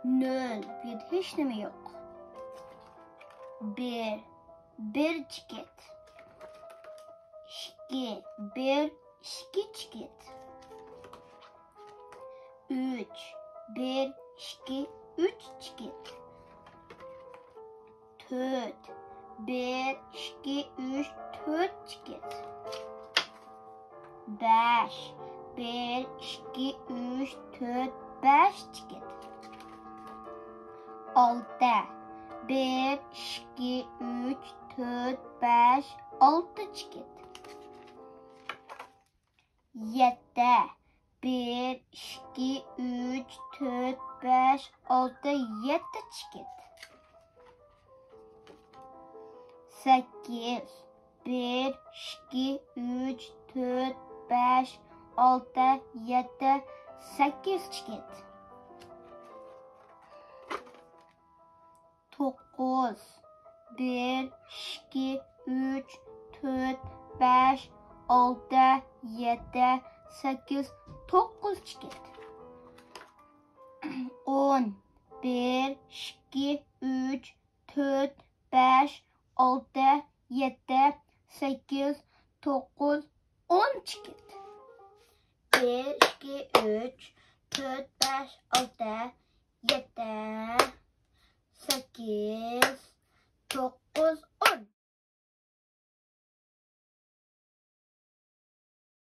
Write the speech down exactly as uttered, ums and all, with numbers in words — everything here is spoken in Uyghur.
نۆل، بۇ يەردە ھېچ نېمە يوق. بىر، بىر چېكىت. ئىككى، بىر، ئىككى چېكىت. ئۈچ، بىر، ئىككى، ئۈچ چېكىت. تۆت، بىر، ئىككى، ئۈچ، تۆت چېكىت. بەش، بىر، ئىككى، ئۈچ، تۆت، بەش چېكىت. ئالتە، بىر، ئىككى، ئۈچ، تۆت، بەش، ئالتە چېكىت. يەتتە، بىر، ئىككى، ئۈچ، تۆت، بەش، ئالتە، يەتتە چېكىت. سەككىز، بىر، ئىككى، ئۈچ، تۆت، بەش، ئالتە، يەتتە، سەككىز چېكىت. توققۇز، بىر، ئىككى، ئۈچ، تۆت، بەش، ئالتە، يەتتە، سەككىز، توققۇز چېكىت. ئون، بىر، ئىككى، ئۈچ، تۆت، بەش، ئالتە، يەتتە، سەككىز، توققۇز، ئون چېكىت. بىر، ئىككى، ئۈچ، تۆت، بەش، ئالتە، يەتتە، سەككىز، توققۇز،